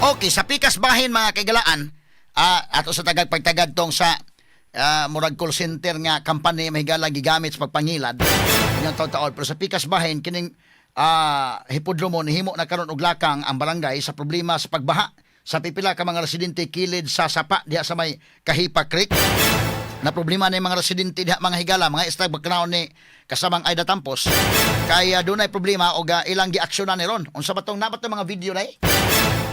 Okay, sa pikas bahin, mga kaigalaan, ato sa tagag pagtagad tong sa murag call center nga company, mahigala, gigamit sa pagpangilad yung taon-taon. Pero sa pikas bahin kining hipodromo, nihimo na karon og lakang ang barangay sa problema sa pagbaha sa pipila ka mga residente kilid sa sapa diha sa may Kahipa Creek. Na problema ni mga residente diha, mga higala, mga istag background ni kasamang Aida Tampos, kay dunay problema og ilang giaksyonan ni ron. Unsa ba tong nabat mga video day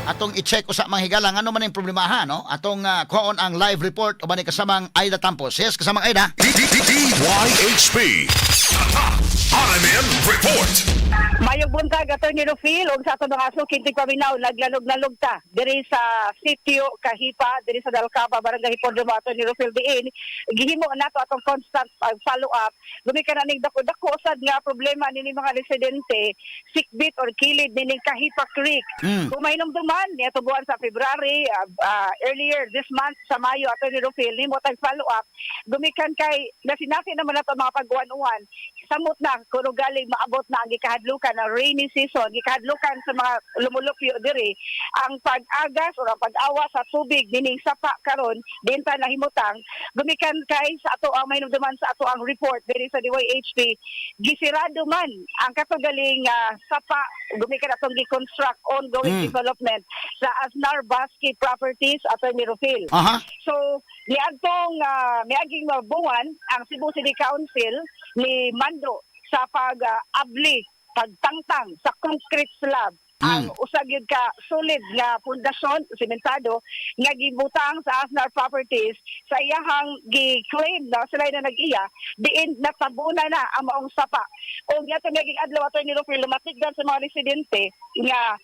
atong i-check usa, mga higala, ngano man ang problema ha, no? Atong kuhaon ang live report uban ni kasamang Aida Tampos. Yes, kasamang Aida. D D D DYHP. RMN Report. Mayong buntag, Attorney Rufil, ug sa atong mga suking tigpaminaw. Naglalog-nalog ta diri sa sitio Kahipa, diri sa Dalcaba, Barangay Hipodromo, Attorney Rufil, diin gihimo nato atong constant follow up gumikan aning dako-dako sad nga problema nini mga residente sikbit or kilid nining Kahipa Creek. Kung mahinumduman, niadto buwan sa February, earlier this month sa Mayo, Attorney Rufil, nimo tag follow up gumikan kay nasinasi naman nato mga pag-uwan-uwan. Samot na kuno galing maabot na ang gikahadlukan ang rainy season, gikahadlukan sa mga lumulupyo diri ang pag-agas o ang pag-awa sa tubig nining sapa karon dinta nahimutang gumikan kay sa ato ang mahinumduman sa ato ang report diri sa DYHP, gisirado man ang katugaling sapa gumikan atong gi-construct, ongoing development sa Aznar Basque Properties, Attorney Rufil. So, niadtong miaging mga buwan, ang Cebu City Council ni mando sa pag-abli, pagtangtang sa concrete slab ang usa gyud ka solid nga pundasyon sementado nga gibutang sa Aznar Properties sa iyahang gi-claim na sila na nag-iya, diin natabunan na ang maong sapa. O nga naging adlaw, Attorney Rufil, lumatigdan sa mga residente nga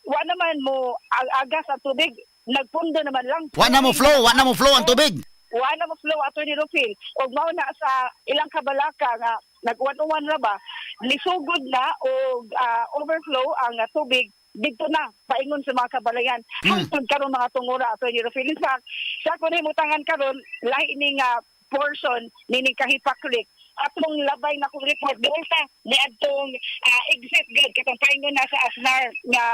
wa naman mo agas ang tubig, nagpundo naman lang. Wa na mo flow, wa na mo flow ang tubig. Wa na mo flow, Attorney Rufil. Og mao na sa ilang kabalaka nga nag-uwan-uwan ra ba, nisugod na og overflow ang tubig didto na paingon sa mga kabalayan hangtod karon mga tungura, Attorney Rufil. In fact, sa ako nahimutangan karon, lahi ni nga portion nining Kahipa Creek atong labay na kong report doon sa niadtong exit gate katong paingon na sa Aznar nga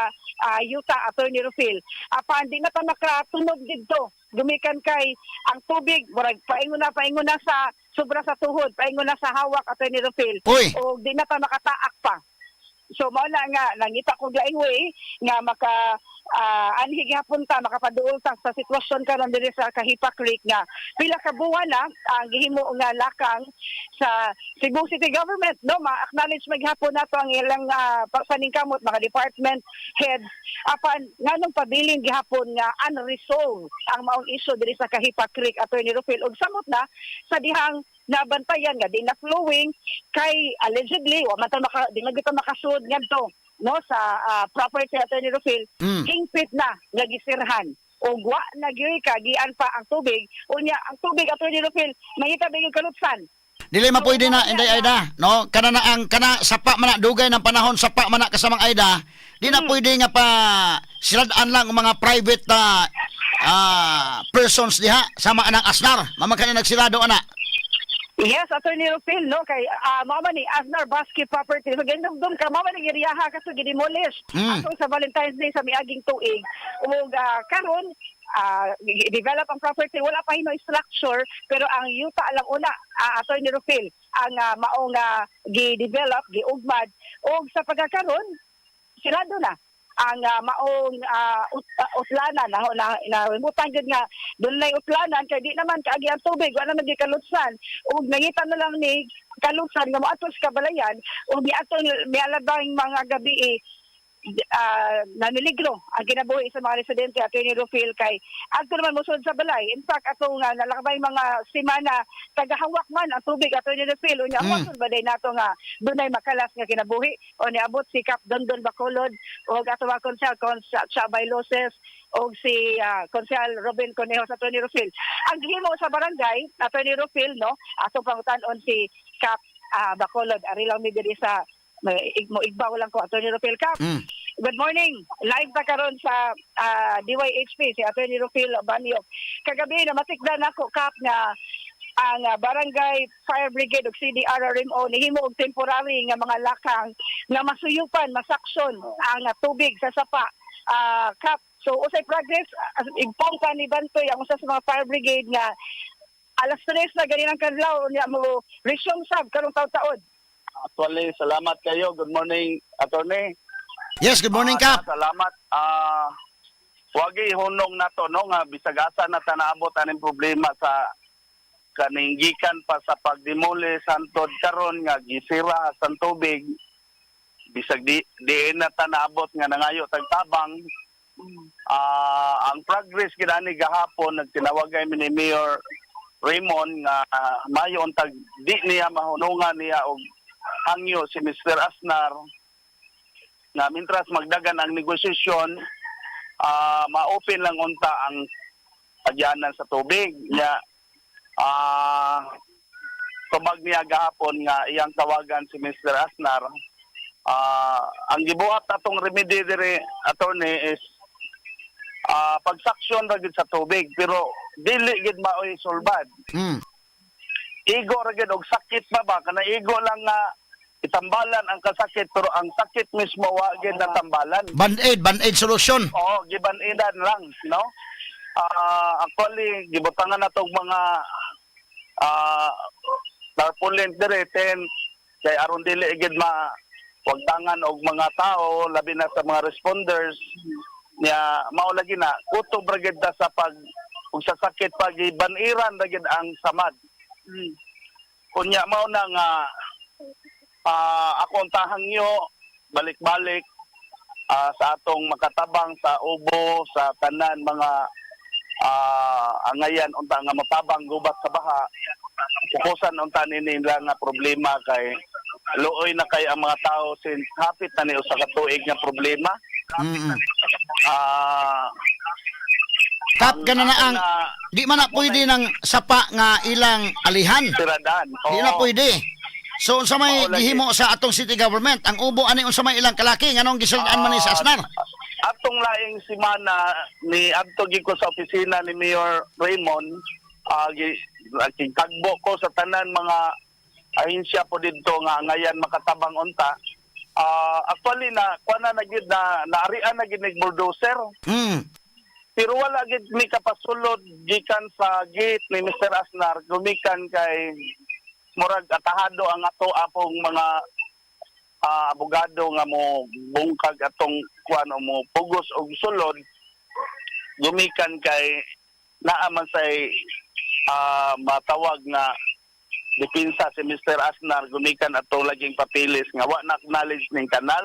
yuta, Attorney Rufil. Apan di na ta makatunog didto gumikan kay ang tubig murag paingon na sa sobra sa tuhod, paingon na sa hawak, Attorney Rufil. Uy. O di na ta makataak pa. So mao na nga nangita ko laing way nga maka anhi gihapon ta makapaduol ta sa sitwasyon karon diri sa Kahipa Creek nga pila ka buwan na ang gihimo nga lakang sa Cebu City Government, no? Ma-acknowledge maghapon nato ang ilang paningkamot, mga department heads, apan nganong pabilin gihapon nga unresolved ang maong issue diri sa Kahipa Creek, Attorney Rufil? Ug samot na sa dihang nabantayan nga di na flowing kay allegedly wa man ta maka di man gyud ta makasud ngadto, no, sa property, Attorney Rufil. Hingpit na nga gisirhan og wa na gyud kagian pa ang tubig. Unya ang tubig, Attorney Rufil, mangita ba yung kalutsan. Dili mapwede na, Inday Aida, no? Kana na ang kana sapa man na, dugay ng panahon sapa man na, kasamang Aida. Di na pwede nga pa siradaan lang ang mga private na persons diha sama anang Aznar. Mama kani nagsirado ana. Yes, Attorney Rufil, no, kay mao man ni Aznar Basque Property. So ganun ka mao man ni giriyaha kato gidemolish atong sa Valentine's Day sa miaging tuig. Ug karon develop ang property, wala pa hinoy structure, pero ang yuta lang una, Attorney Rufil, ang maong gi-develop, giugmad ug sa pagkakaron sirado na ang maong utlanan na na, na na gyud nga dunay utlanan kay di naman kaagi ang tubig, wala naman gyud kalutsan ug nangita na lang ni kalutsan nga moadto sa kabalayan. Ug miadto mialabang mga gabi eh, namiligro ang kinabuhi sa mga residente, Attorney Rufil, kay adto naman mosulod sa balay. In fact, atong nalakbay mga semana, tagahawak man ang tubig, Attorney Rufil. Unya ba day nato nga dunay makalas nga kinabuhi o niabot si Cap Dondon Bacolod o ato mga konsehal Chabay Loses o si Konsehal Robin Conejo sa Attorney Rufil. Ang gihimo sa barangay, Attorney Rufil, no, atong pangutan-on si Cap Bacolod. Ari lang mi diri sa may mo igbaw lang ko, Attorney Rufil. Cap, good morning. Live ta karon sa DYHP si Attorney Rufil Banyo. Kagabi namatikdan nako, Kap, nga ang Barangay Fire Brigade ug CDRRMO nihimo og temporary nga mga lakang nga masuyupan, masaksyon ang tubig sa sapa. Kap, So usay progress, igpong pa ni Bantoy ang usa sa mga fire brigade nga alas 3 na ganinang kadlaw niya mo resume sab karong taud-taod. Actually, salamat kayo. Good morning, Attorney. Yes, good morning, Kap. Salamat. Wagi hunong nato, no, nga bisag asa na tanaabot aning problema sa kaning gikan pa sa pagdemolish hantod karon nga gisira sa tubig, bisag di diin na tanaabot nga nangayo tagtabang. Ang progress gid ani gahapon, nagtinawagay mi ni Mayor Raymond nga mayo untag di niya mahunungan niya og hangyo si Mr. Asnar nga mintras magdagan ang negosasyon, ma-open lang unta ang pagyanan sa tubig niya. Tubag niya gahapon nga iyang tawagan si Mr. Asnar. Ang gibuhat atong remedy diri, Attorney, is pagsaksyon ra gid sa tubig, pero dili gid maoy sulbad. Igo ra gid og sakit pa ba kana, igo lang nga itambalan ang kasakit, pero ang sakit mismo wa gid natambalan. Band-aid, band-aid solution. Oo, giban-idan lang, no? Actually, gibutangan na tong mga tarpaulin dire, tent, kay aron dili gid ma wagtangan og mga tao, labi na sa mga responders niya. Mao lagi na kutob ra gid ta sa pag ug sa sakit, pag ibaniran ra gid ang samad. Kunya mao na nga ako ang tahangyo balik-balik sa atong makatabang sa ubo, sa tanan mga angayan unta nga matabang gubat sa baha, pukusan unta ni nila nga problema kay luoy na kay ang mga tao since hapit na ni usa ka tuig nga problema. Kap, kana na ang na di man na pwede ng sapa nga ilang alihan. Tiradan. Di na Oo. pwede. So unsa may Mao lagi. gihimo sa atong city government? Ang ubo ani, unsa may ilang kalaki, nganong gisuldan man ni sa Asnar? Atong laing simana ni adto gid ko sa opisina ni Mayor Raymond, tagbo ko sa tanan mga ahensya po didto nga ngayan makatabang unta. Actually na kuan na na gid na naarian na gid ni bulldozer. Pero wala gid mi kapasulod gikan sa gate ni Mr. Asnar, gumikan kay murag atahado ang ato apong mga abogado nga mo bungkag atong kuan o mo pugos og sulod, gumikan kay naa man say matawag nga depensa si Mr. Asnar, gumikan atong laging papilis nga wa na acknowledge ning kanal.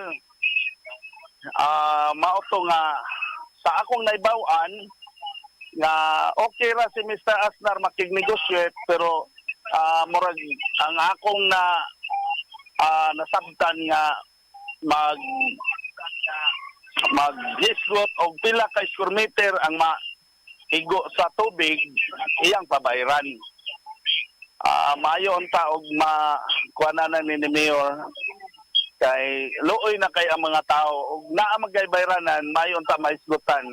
Mao to nga sa akong naibaw-an nga okay ra si Mr. Asnar makig-negotiate, pero murag ang akong na nasabtan nga mag mag og pila ka square meter ang maigo sa tubig iyang pabayran. Maayo unta og ma kuanan ni Mayor kay luoy na kay ang mga tao ug naa magay bayranan, maayo unta maisgutan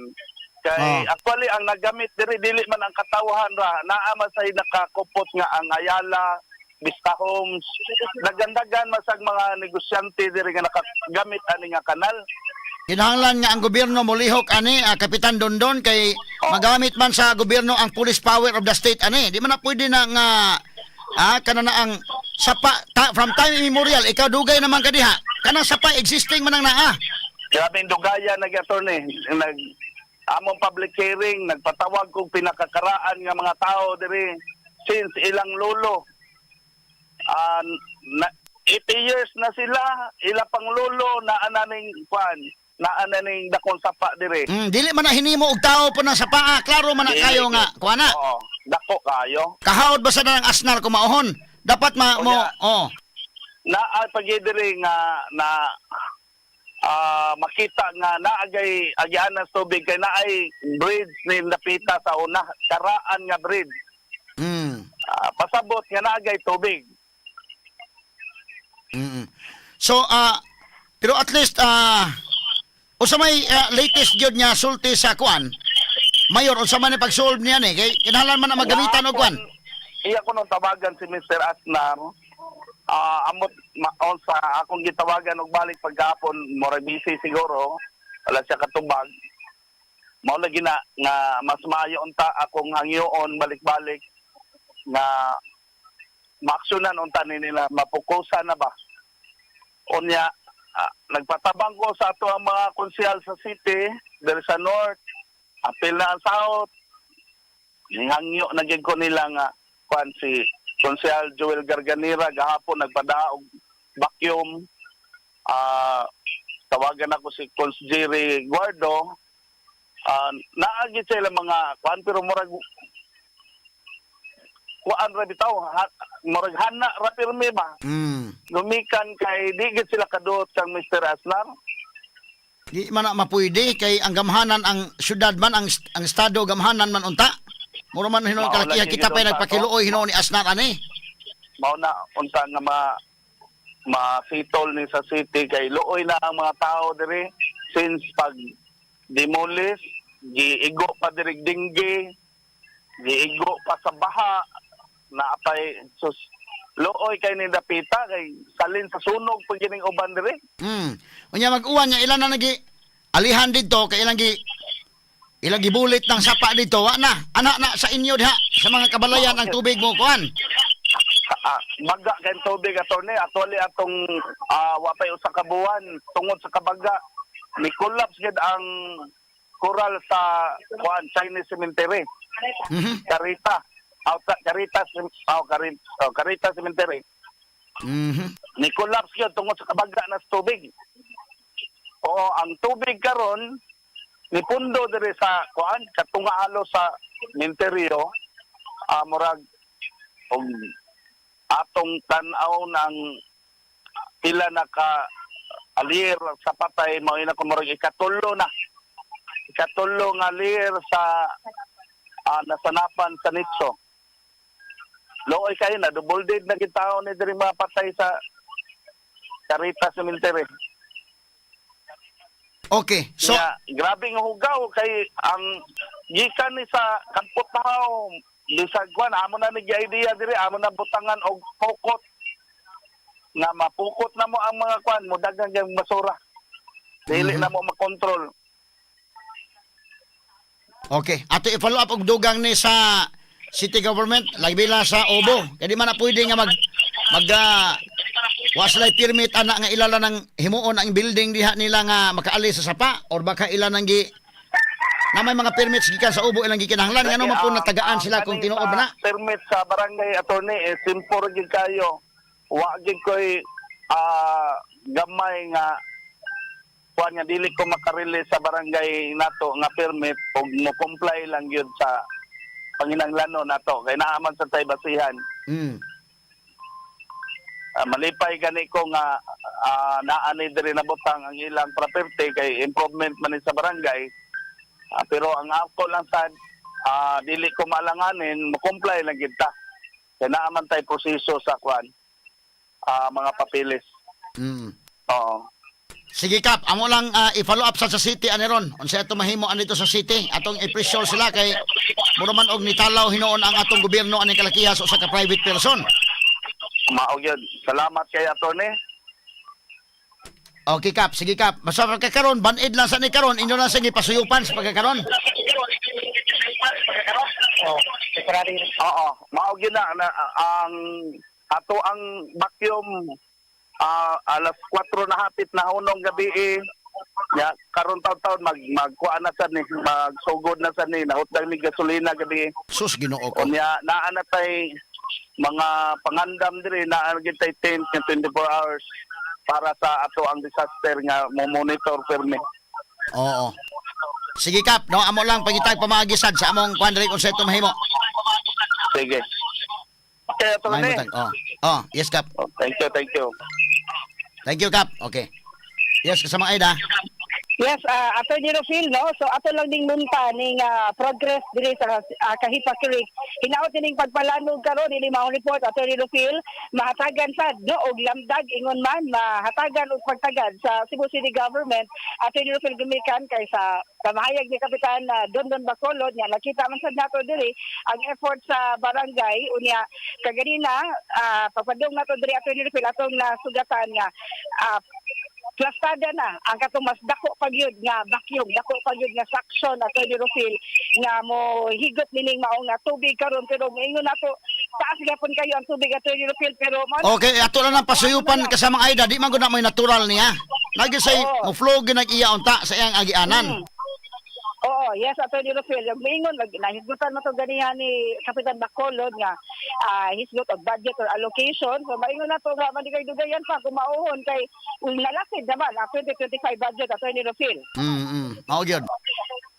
kay actually ang nagamit diri dili man ang katawhan ra, naa man say nakakupot nga ang Ayala, Vista Homes, dagandagan masag mga negosyante diri nga nakagamit ani nga kanal. Kinahanglan nga ang gobyerno molihok ani, Kapitan Dondon, kay magamit man sa gobyerno ang police power of the state ani. Di man na pwede na nga kana na ang sapa ta, from time immemorial, ikaw dugay naman ka diha. Kanang sapa existing man ang naa. Grabe ang dugaya nag, Attorney, nag among public hearing, nagpatawag kog pinakakaraan nga mga tao diri since ilang lolo. Na, 80 years na sila, ila pang lolo na ananing kwan, na ananing dakong sapa diri. Dili man na hinimo og tao po ng sapa. Klaro man na kayo nga kuana. Oo, dako kayo. Kahaod ba sa na ng Asnar kung maohon? Dapat ma mo oh. Naa pagi diri nga na makita nga naagay agian ng tubig kay naay bridge ni napita sa una, karaan nga bridge. Pasabot nga naagay tubig. So pero at least usa may latest gyud nga sulti sa kuan. Mayor, unsa man ni pag-solve niya ni? Kay kinahanglan man na magamitan og kuan. Iya ko nung tawagan si Mr. Asnar. Amot maon sa akong gitawagan og balik pagkahapon, mura busy siguro, wala siya katubag. Mao lagi na nga mas maayo unta akong hangyoon balik-balik nga maaksyonan unta ni nila, mapokusan na ba. Unya nagpatabang ko sa ato ang mga konsehal sa city diri sa north, apil na ang south. Nihangyo na gyud ko nila nga kuan. Si Konsehal Joel Garganera gahapon nagpadaog vacuum. Tawagan ako si Cons Jerry Guardo. Naa gyud sila mga kuan, pero murag kuan ra bitaw, murag hana ra pirmi ba. Lumikan kay di gid sila kaduot kang Mr. Asnar. Di man na mapwede kay ang gamhanan ang syudad man, ang estado gamhanan man unta. Mura man hinuon Mao kalakiha lagi kita gid pa'y unta, nagpakiluoy hinuon ni Asnar ani. Mao na unta nga ma masitol ni sa city kay luoy na ang mga tao diri since pag demolish, giigo pa diri dinggi, giigo pa sa baha na apay. Sus, luoy kay ni dapita kay salin sa sunog pag gining uban diri. Unya mag-uwan niya ilan na nagi alihan didto kay ilang gibulit ng sapa dito, wa na. Ana na sa inyo diha sa mga kabalayan ang tubig mo kuan. Baga kay tubig, attorney. Actually atong wa pay usa ka buwan, tungod sa kabaga ni collapse gid ang coral sa kuan, Chinese Cemetery. Carita. Carita, oh, Carita, oh, Carita Cemetery. Ni collapse gyud tungod sa kabaga na sa tubig. Oo, ang tubig karon ni pundo diri sa kuan, katunga alo sa menteryo. Murag og atong tan-aw ng pila na ka alir sa patay, mao ina ko murag ikatulo na, ikatulo nga alir sa nasanapan sa nitso. Looy kayo na double dead na gid tawo ni diri mga patay sa Caritas Cemetery. Okay. So So, grabe nga hugaw kay ang gikan ni sa Kamputaw, bisag kwan, amo na ni idea diri, amo na butangan og pukot nga mapukot na mo ang mga kwan mo, daghang yung basura. Dili na mo makontrol. Okay. Ato i-follow up og dugang ni sa city government labi na sa Obo. Kay di man na pwede nga mag mag wa sila'y permit ana nga ilala ng himuon ang building diha nila nga makaalis sa sapa, or baka ila nang gi na may mga permits gikan sa Obo ilang gikinahanglan, ngano man po natagaan sila kung kaning tinuod sa ba na? Permit sa barangay, attorney, eh, simple gyud kayo. Wa gyud koy gamay nga kuan nga dili ko makarelease sa barangay nato nga permit ug mo comply lang gyud sa panginahanglanon nato kay naa man sa tay basihan. Malipay gani ko nga naa ni diri nabutang ang ilang property kay improvement man ni sa barangay. Pero ang ako lang sa dili ko malanganin, mo comply lang gyud ta. Kay naa man tay proseso sa kuan mga papeles. Oo. Sige Kap, amo lang i-follow up sa city ani ron. Unsa ato mahimo ani dito sa city? Atong i-pressure sila kay mura man og nitalaw hinuon ang atong gobyerno aning kalakiha sa usa ka private person. Mao gyud. Salamat kay attorney. Okay Kap, sige Kap. Basta pagkakaron, banid lang sa ni karon, inyo lang sige pasuyupan sa pagkakaron. Oo, mao gyud na ang ato ang vacuum alas 4 na hapit na hunong gabi eh. Ya, karon taon-taon magkuan na sad ni, magsugod na sad ni, nahutdan ni gasolina gabi. Sus, Ginoo ko. Unya naa na tay mga pangandam diri, naa gyud tay tent nga 24 hours para sa ato ang disaster nga mo monitor permi. Oo. Sige Kap, no, amo lang pangitag pamaagi sad sa among kuan diri kung sa ito mahimo. Sige. Okay, ato May ni. butang. Oh. Oh, yes Kap. Oh, thank you, thank you. Thank you, Kap. Okay. Yes, kasama Aida. Yes, Attorney Rufil, no? So ato lang ning munta ning progress diri sa Kahipa Creek. Hinaot ning pagpalanog karon ini maong report, Attorney Rufil, mahatagan sad, no, og lamdag ingon man mahatagan og pagtagad sa Cebu City Government. Attorney Rufil, gumikan kay sa pamahayag ni Kapitan Dondon Bacolod nga nakita man sad nato diri ang effort sa barangay. Unya kaganina, pagpadung nato diri, Attorney Rufil, atong nasugatan nga plastada na ang katong mas dako pa gyud nga vacuum, dako pa gyud nga suction, Attorney Rufil, nga mo higot nining mao nga tubig karon. Pero moingon nato, taas gyapon kayo ang tubig, Attorney Rufil, pero mao Okay, ato lang ang pasuyupan, kasamang Aida, di man gud na may natural niya. Nagi say mo flow gyud nag iya unta sa iyang agianan. Oo, yes, Attorney Rufil. Yung moingon, nahisgutan mo to ganihan ni Kapitan Bacolod nga hisgot og budget or allocation. So maingon na to nga man kay dugayan pa kung mauhon kay nalakid naman ang 2025 budget, Attorney Rufil. Mao gyud.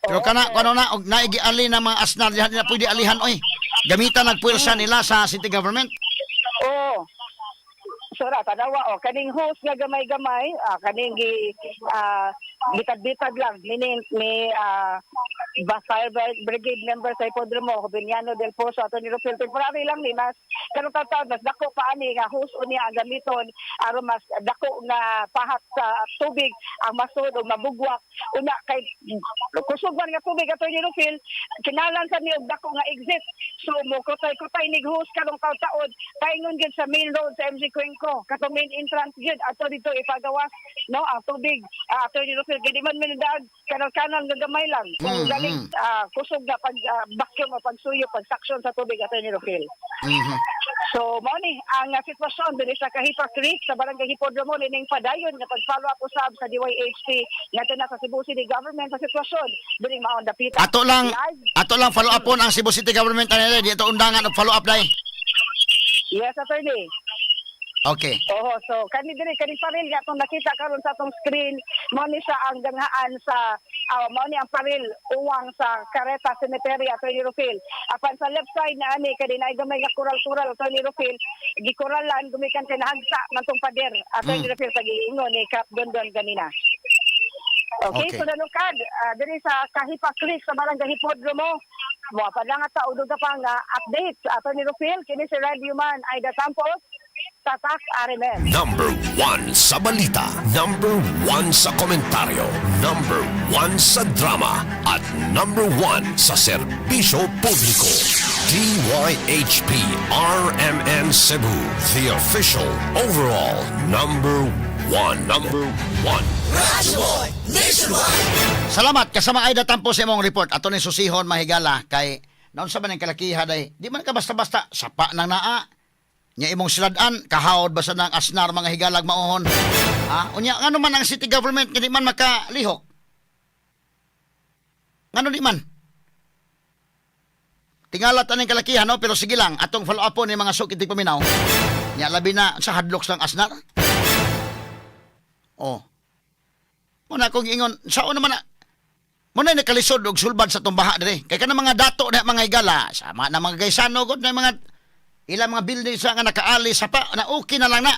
Pero kana kuno na og naigi-ali na mga asnar diha, di na pwede alihan oy. Gamitan nagpuwersa nila sa city government. Oo. So ra tanawa oh, kaning hose nga gamay-gamay, kaning gi bitad-bitad lang meaning ni ba fire brigade member sa Hipodromo, Joviniano del Pozo, Attorney Rufil. Temporary lang ni, mas kanong taon mas dako pa ani nga hose unya ang gamiton aron mas dako nga pahat sa tubig ang masud o mabugwak una kay kusog man nga tubig, Attorney Rufil. Kinahanglan sa ni og dako nga exit, so mo kutay-kutay nig hose karong taon paingon gyud sa main road sa MC Cuenco, katong main entrance gyud ato dito ipagawas no ang tubig, Attorney Rufil, kay di man minadaag kanal-kanal nga gamay lang kung galing kusog nga pag vacuum o pagsuyo, pag suction sa tubig, Attorney Rufil. So mao ni ang sitwasyon dinhi sa Kahipa Creek sa Barangay Hipodromo nining padayon nga pag-follow up usab sa DYHP ngadto na sa Cebu City Government sa sitwasyon dinhi maong dapita. Ato lang Live. Ato lang follow up ang Cebu City Government anay, di ato undangan og follow up dai. Yes, Attorney. Okay. Oo, so kani diri, kani paril nga atong nakita karon sa atong screen, mao ni siya ang ganghaan sa mao ni ang paril uwang sa Careta Cemetery, Attorney Rufil. Apan sa left side na ani kani naay gamay nga kural-kural, Attorney Rufil, gikuralan gumikan kay nahagsa man tong pader, Attorney Rufil, sa giingon ni Cap Dondon ganina. Okay, so nanukad diri sa Kahipa Creek sa Barangay Hipodromo. Wa pa lang ta og pa nga updates, Attorney Rufil. Kini si Radio Man Aida Campos, Tatak RMN. Number one sa balita. Number one sa komentaryo. Number one sa drama. At number one sa serbisyo publiko. DYHP RMN Cebu. The official overall number one. Number one. Salamat kasama Aida Tampo sa imong report. Ato ni susihon, mahigala, kay naunsa man ang kalakiha day. Di man ka basta-basta sapa nang naa. Nya imong silad-an kahawod basta ng asnar, mga higalag, mauhon. Ha? Unya ngano man ang city government nga di man makalihok? Ngano di man? Tingala taning kalakihan no, pero sige lang, atong follow up po ni mga sukit paminaw. Nya labi na sa hadlok sang asnar. Oh. Muna kong ingon, sao naman na, muna nakalisod og sulbad sa tumbaha dire. Kay kana mga dato na mga higala, sama na mga gaysano gud na mga ilang mga buildings nga nakaali sa pa na okay na lang na.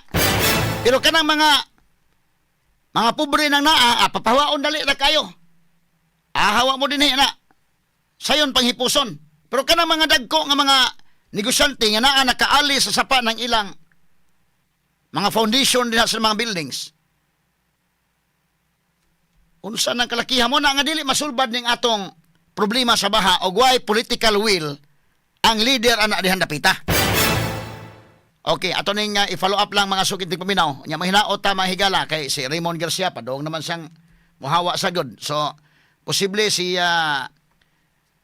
Pero kanang mga pobre nang naa, papahawaon dali na kayo. Ahawa mo din na. Sayon panghipuson. Pero kanang mga dagko nga mga negosyante nga naa nakaali sa sapa ng ilang mga foundation dinha sa mga buildings. Unsa nang kalakihan mo na nga dili masulbad ning atong problema sa baha og way political will ang leader ana dihan dapita? Okay, ato ning i-follow up lang, mga sukit paminaw. Nya mahinaot ta, mga higala, kay si Raymond Garcia padong naman siyang muhawa sa gud. So posible si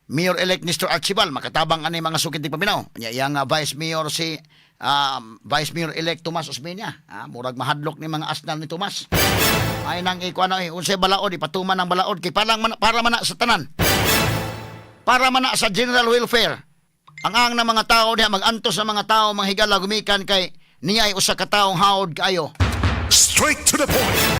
Mayor-elect Nestor Archival makatabang ani mga sukit paminaw. Nya iyang Vice Mayor si Vice Mayor-elect Tomas Osmeña. Murag mahadlok ni mga asnal ni Tomas. Ay nang ikuan eh, unsay balaod ipatuman ang balaod kay palang man, para man na sa tanan. Para man na sa general welfare. Ang ng mga tao diha magantos sa mga tao, mga higala, gumikan kay niya ay usa ka taong hawod kaayo. Straight to the point.